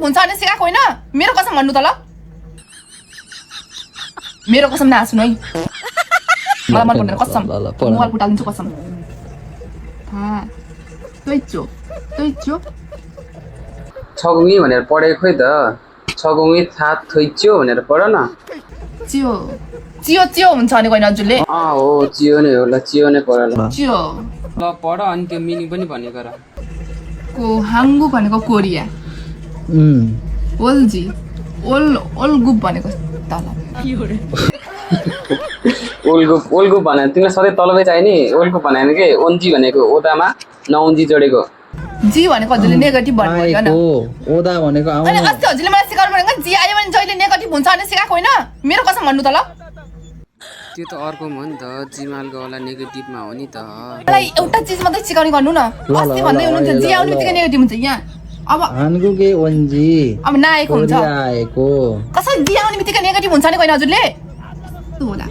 हुन्छ भने सिकाएको होइन मेरो कसम भन्नु त ल मेरो कसम नहाँस्नु है मलाई मन पर्दैन कसम मोबाइल फुटालिन्छु कसम तैचो छगुमी भनेर पढेको खोइ त छगुमी था थैच्यो भनेर पढ न चियो चियो चियो हुन्छ भने कोइन हजुरले हो चियो नै हो ल चियो नै पढ ल चियो ल पढ अनि त्यो मिनिङ पनि भनेको र को हाङ्गु भनेको कोरिया ओल्जी ओल्गुप भनेको तल ओल्गुप भने तिमीलाई सधैँ तलबै चाहियो नि ओल्गुप भनेन के ओन्जी भनेको ओदामा नौन्जी जोडेको जी भनेको हजुरले नेगेटिभ भन्नुभयो हैन ओदा भनेको आउँ अनि अस्ति हजुरले मलाई सिकाउनु भनेको जी आयो भने जहिले नेगेटिभ हुन्छ भने सिकाएको होइन मेरो कसम भन्नु त ल त्यो त अर्को हो नि त जिमालको वाला नेगेटिभमा हो नि त मलाई एउटा चीज मात्रै सिकाउने गर्नु न अस्ति भन्दै हुनुहुन्छ जी आउने बित्तिकै नेगेटिभ हुन्छ यहाँ अब हान्गु के ओन्जी अब नआएको हुन्छ आएको कसरी जी आउने बित्तिकै नेगेटिभ हुन्छ नि कोइन हजुरले होला